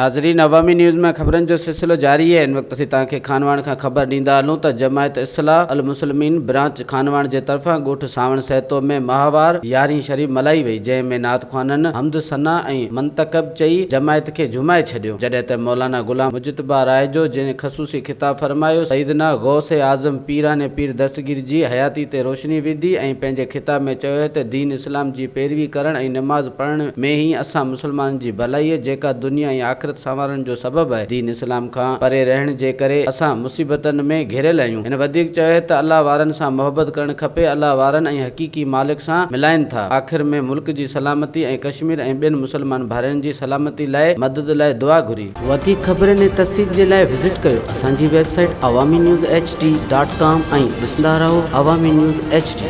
ناظرين عوامي نيوز ۾ خبرن جو سلسلو جاري آهي ان وقت اسين توهان کي خانواهڻ کان خبر ڏيندا هلون ته جماعت اصلاح المسلمين برانچ خانواهڻ جي طرفان ڳوٺ سانوڻ سهتو ۾ ماهوار يارهين شريف ملهائي وئي جنهن ۾ نعت خوانن حمد ثنا ۽ منتقب چئي جماعت کي جهومائي ڇڏيو جڏهن ته مولانا غلام مجتبيٰ رائيجو جنهن خصوصي خطاب فرمايو سيدنا غوث اعظم پيران پير دستگير جي حياتي تي روشني وڌي ۽ پنهنجي خطاب ۾ چيو ته دين اسلام جي پيروي ڪرڻ ۽ نماز پڙهڻ ۾ ئي اسان مسلمانن جي ڀلائي جيڪا دنيا ۽ آخرت سنوارڻ جو سبب آهي. دين اسلام کان پري رهڻ جي ڪري اسان مصيبتن ۾ گهيريل آهيون. هن وڌيڪ چيو ته الله وارن سان محبت ڪرڻ کپي، الله وارن ۽ حقيقي مالڪ سان ملائن ٿا. آخر ۾ ملڪ جي سلامتي ۽ ڪشمير ۽ ٻين مسلمان ڀائرن جي سلامتي لاء مدد لاء دعا گهري. وڌيڪ خبرن ۽ تفصيل جي لاء وزٽ ڪيو اسان جي website Awami news H D dot com ۽ ڏسندا رهو عوامي نيوز ايڇ ڊي.